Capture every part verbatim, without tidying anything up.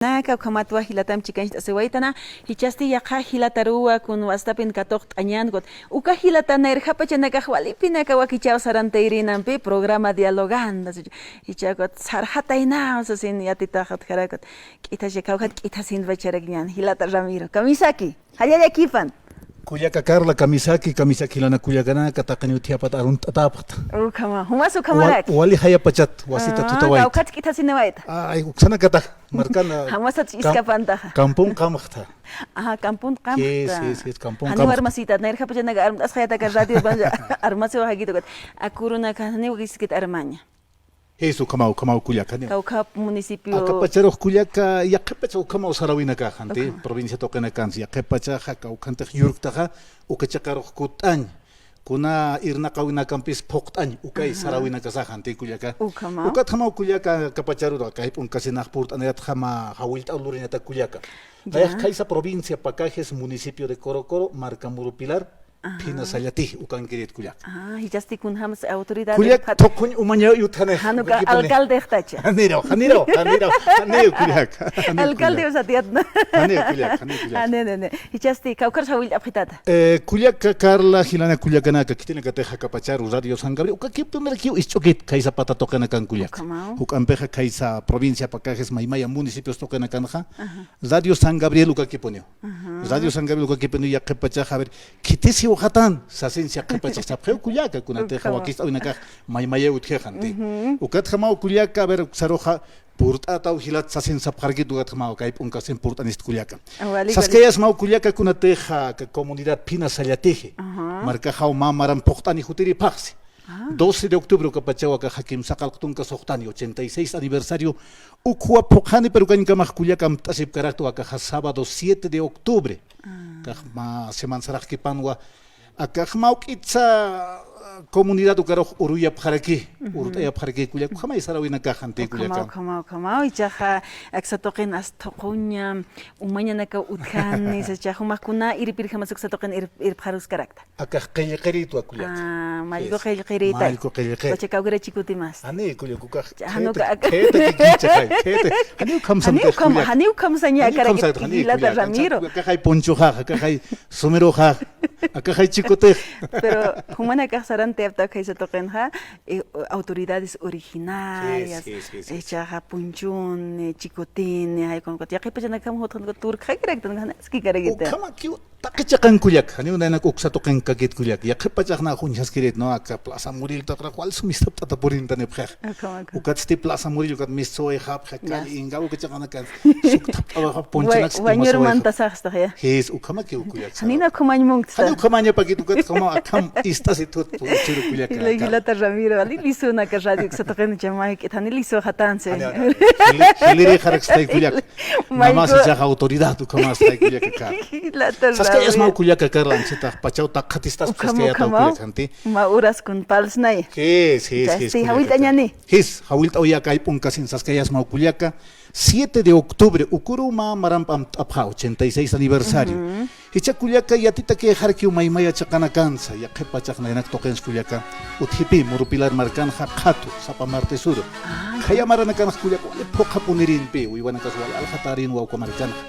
Naka ukhamatwa jilatam chikañcht'asiwaytana, jichhasti yaqha jilataruwa kun wastapin katuqt'añän ukat. Uka jilata nayrjapachanakax walipinaka wakichäw sarantayirinampi programa Dialogando. Jichha ukat sarxataynaw sasin yatitax utjarakat. K'ithasha kawkhat k'ithasinpacharakiñän jilata Ramiro. Kamisaki. Jallallakipan. Kullaka Carla, kamisaki, kamisaki jilanaka kullakanaka, taqiniw utjiapat arunt'atäpxta. Ukhama, jumas ukhamarak. Wal-, wali jayapachat, wasita tutawayta. Kawkhat k'ithasiniwayta. Ay, uksanakatax, markana. Jamasat iskapantaxa. Kampun qamxta. Ajá, kampun qamxta. Sí, sí, sí, kampun qamxta. Janiw armasita, nayrjapachanaka armt'asxayataka radio armasiwaxakitukat. Akurunaka, janiw kiskit armaña. Eso, ukhamaw, ukhamaw kullaka, ¿no? Kawkhap municipio. Akapacharux kullaka, yaqhipacha ukhamaw sarawinakaxanti, provincia tuqinakansa, yaqhipachaxa, kawkhantix yurktaxa, uka chiqarux kutt'añ, kuna irnaqawinakampis phuqt'añ, ukay sarawinakasaxanti kullaka. Ukhamaw. Ukatjamaw kullaka, akapacharux, kay p'unkasinax purt'aniratxa mä jawillt'aw luriñatak kullaka. Ya. Nayax khaysa provincia Pacajes, municipio de Corocoro, marka Murupilar, Ajá. Phina Sallatiji, ukankirit kullaka. Ah, jichhasti kunjams autoridad. Kullak rejphat. Thuqhuñ umañaw utjani. Januka alcaldextacha. Janiraw, janiraw, janiraw, janiw kullaka. Alcalde usatiyatna. Janiw kullaka, janiw kullaka. Ah, ne, ne, ne. Jichhasti, kawkhar jawillt'apxitata. Eh, kullaka Carla, jilana kullakanaka, khitinakatix akapacharu Radio San Gabriel, ukakiw primerkiw isch'ukit, khaysa pata tuqinakan kullaka. Ukhamaw. Juk'ampixa khaysa provincia Pacajes maymaya municipios tuqinakanxa, Ajá. Radio San Gabriel ukakipuniw. Ajá. Radio San Gabriel ukakipuniw yaqhipachaxa, a ver, khitisiwxatan, sasin yaqhipachax sapxiw kullaka, kunatixa wakist'awinakax maymayaw utjixanti. Ujú. Ukatjamaw kullaka, a ver, uksaruxa purt'ataw jilat sasin sapxarakit, ukatjamaw kay p'unkasin purt'anist kullaka. Saskayasmaw kullaka, kunatixa, aka comunidad Phina Sallatiji. Ajá. Markaxaw mä maran phuqt'ani jutiri phaxsi. Ah. Doce de octubre ukapachaw akaxa kimsa qallq tunka suxtani, ochenta y seis aniversario, ukhuwa phuqhani, pero ukañkamax kullaka amt'asipkarakta, akaxa sábado siete de octubre. Ah. Akax mä semana saraxkipanwa, akax mä juk'itsa, ah, comunidad ukarux uruyapxaraki, urt'ayapxaraki kullaka, ukhamay sarawinakaxanti kullaka. Ukhamaw, ukhamaw, ukhamaw, jichhaxa aksa tuqin as thuqhuña, umañanakaw utjani, sasa jumax kuna irpirjamas uksa tuqin ir-, irpxaruskarakta. Akax qillqiritwa kullaka. Ah, mallku qillqiritay. Mallku qillqiri. Wacha kawkira chikutimas. Jani kullaka ukax. Januka khayta, khayta kikicha, khay, khayta. Jani ukhamsan kullaka. Jani ukhamsaña akarakit, jilata Ramiro. Akaxay punchuxax, akaxay sumiruxax, akaxay chikutix. Pero jumanakax sarantayapta khaysa tuqinxa, eh, autoridades originarias. Sí, sí, sí, sí. Jichhaxa punchuni, chikutini, jay kunkat. Yaqhipachanakam jutxan turkxakiraktan, jani askikarakita. Ukhamakiw Taqi chiqan kullaka, janiw nayanak uksa tuqin kakit kullaka. Yaqhipachax nax uñjaskirit, ¿no? Aka Plaza Murillo taqrax wal sum ist'apt'ata purintanipxix. Ukham, ukham. Ukatsti Plaza Murillo ukat mistsuwayxapxi, calle Ingavi, uka chiqanakan sukthapt'awayxap, punchanakas. Wañur mantasaxstax, ya. Jis, ukhamakiw kullaka. Janina ukhamañ munktsa. Janiw ukhamañapakit, ukat ukhama akham ist'asi thut punchiru kullaka. Jila, jilata Ramiro, ali lisunaka radio uksa tuqin chamayk'it, jani lisuxatansi. Jani, jani, jani. Jili, jilirixarakstay kullaka. Namasa jichhax autoridad ukhamas jay kullaka Carla. Saskayasmaw kullaka Carla, anchhitax pachaw taqhatistaspa saskayataw kullaka, janti. Ma uras kun palsnay. Jis, jis, jis, jawillt'añani. Jis, jawillt'awayaka jay p'unkasin saskayasmaw kullaka. Siete de octubre, ukuru mä maramp amt'apxä, ochenta y seis aniversario. Jichha kullaka yatitakïxarkiw maymaya chiqanakansa, yaqhipachax nayanak tuqins kullaka. Utjipi, Murupilar markanxa qhatu, sapa martesuru. Khaya maranakanxa kullaka wali phuqhapunirinpi, uywanakas wali aljatärinwa uka markanxa.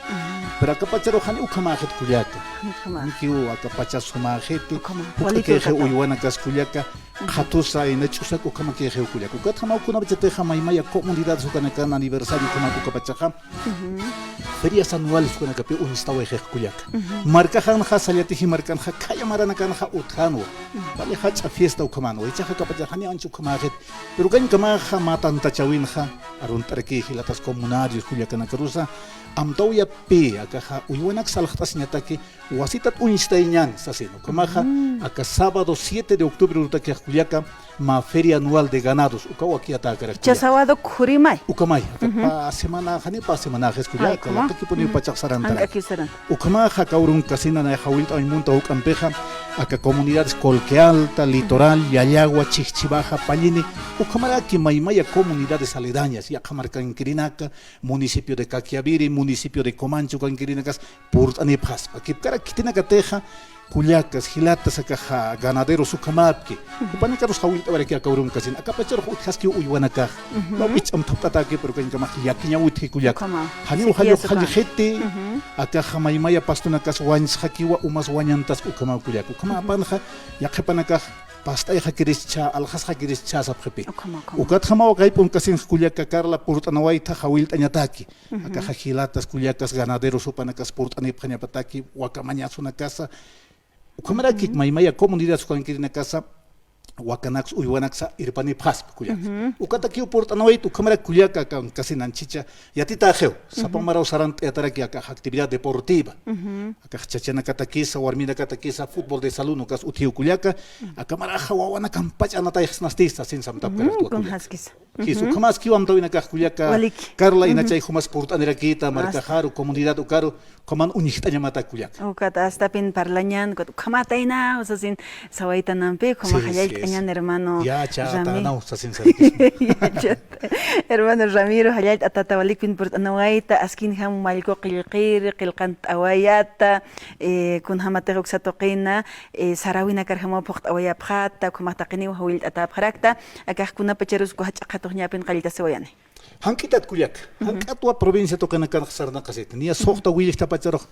Pero akapacharux jani ukhamäxit kullaka. Janikiw akapacha sumäxiti, phuqhakïxi uywanakas kullaka. Qhatusa, ina ch'usak ukhamakïxiw kullaka. Ukatjamaw kunapachatixa maymaya comunidades ukanakan aniversario ukhamak ukapachaxa. Ferias anuales ukanakapi uñstawayxix kullaka. Markaxanxa, Sallatiji markanxa, khaya maranakanxa utjänwa. Wali jach'a fiesta ukhamänwa. Jichhaxa akapachax jani ancha ukhamäxit. Pero ukañkamaxa mä tantachäwinxa, arunt'arakï jilatas comunarios kullakanakarusa, amtawayapï, akaxa uywanak salxt'asiñataki, wasitat uñstayañän sasin. Ukhamaxa, aka sábado siete de octubre urutakix kullaka, mä feria anual de ganados, uka wakiyatäkarak kullaka. Jichha sábado khurimay. Ukamay, aka pä semana, jani pä semanaxis kullaka, Jank'akipuniw pachax sarantara. Jank'akiw saran. Ukhamaxa aka urunkasin nanay jawillt'awañ munta juk'ampixa, aka comunidades Colquealta, Litoral, Yallagua, Chijchibaja, Pallini, ukhamaraki maymaya comunidades aledañas, yaqha markankirinaka, municipio de Caquiaviri, municipio de Comanche ukankirinakas purt'anipxaspa. Kipkarak khitinakatixa, kullakas, jilatas, akaxa ganaderos ukhamapki. Jupanakarus jawillt'awaraki aka urunkasin. Akapacharux utjaskiw uywanakax. Mä wikch'am thapt'ataki, pero ukankamax llakiñaw utji kullaka. Ukhama. Janiw jall-, jallxiti, akaxa maymaya pastonakas wañsxakiwa, umas wañantas ukhamaw kullaka. Ukhamapanxa, yaqhipanakax past'ayxakirischä, aljasxakirischä sapxipi. Ukhama, ukhama. Ukatjamaw aka p'unkasinx kullaka Carla purt'anawayta jawillt'añataki. Akaxa jilatas, kullakas, ganaderos jupanakas purt'anipxañapataki, wakamañasunakasa. Ukhamarakik maymaya comunidades ukankirinakasa, wakanaks, uywanaksa irpanipxaspa kullaka. Ukatakiw purt'anawayta, ukhamarak kullaka, akan casi nanchicha, yatitäxiw. Sapa maraw sarant'ayataraki akax actividad deportiva. Akax chachanakatakisa, warminakatakisa, fútbol de salón ukas utjiw kullaka. Aka maraxa wawanakan pach'anatayxsnasti sasin samtapkaraki kullaka. Kunjaskisa. Jis, ukhamaskiw amtawinakax kullaka. Waliki. Carla, inachay jumas purt'anirakita, markaxaru, comunidad ukaru, ukhaman uñjt'añamata kullaka. Ukat astapin parlañan, ukat ukhamatayna, sasin sawaytanampi, ukhama jallallt'añan, hermano Ramiro. Yachata, no, sasin sarakis. Yachata. Hermano Ramiro, jallallt'atata, walikpin purt'anawayta, askinjam mallku qillqiri, qillqant'awayata, eh, kunjamatix uksa tuqina, eh, saräwinakarjamaw phuqt'awayapxata, ukhamax taqiniw jawillt'atäpxarakta, akax kunapacharus uka jach'a qhatuxñäpin qalltasiwayani. Jank'itat kullaka. Jank'atwa provincia tuqinakanx sarnaqasita. Niya suxta willjtapacharux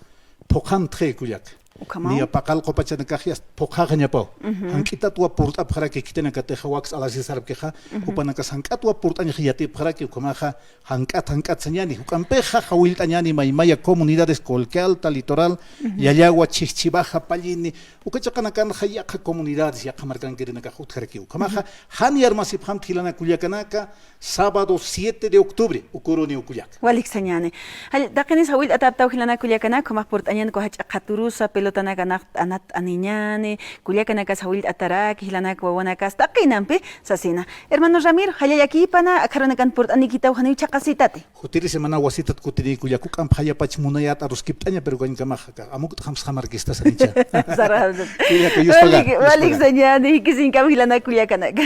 phuqhantxi kullaka. Ukhamaw. Niya paqallqu pachanakax yast phuqhaxañapaw. Jank'itatwa purt'apxaraki khitinakatixa waks alasi sarapkixa. Jupanakas jank'atwa purt'añx yatipxaraki ukhamaxa jank'at jank'at sañani. Juk'ampixa jawillt'añani maymaya comunidades Colquealta, Litoral, Yallagua, Chijchibaja, Pallini, uka chiqanakanxa yaqha comunidades, yaqha markankirinakax utjarakiw. Ukhamaxa, jan yarmasipxamti jilanak kullakanaka, sábado siete de octubre, ukuruni uka kullaka. Walik sañani. Jall-, taqinis jawillt'atäptaw jilanak kullakanaka, ukhamax purt'añan uka jach'a qhaturusa, pelotanakanak t'anatt'aniñani, kulläkanakas jawillt'ataraki, jilanak wawanakas taqinampi, sasina. Hermano Ramiro, jallallakipana, akharunakan purt'anikitaw janiw chhaqasitati. Jutiri semana wasitat kutini kullaka, juk'amp jayapach munayät aruskipt'aña, pero ukankamax aka amukt'xamsxamarkista sanicha. Sarapta. Kullaka, Dios paga. Walik, walik sañani, jikisiñkam jilanak kullakanaka.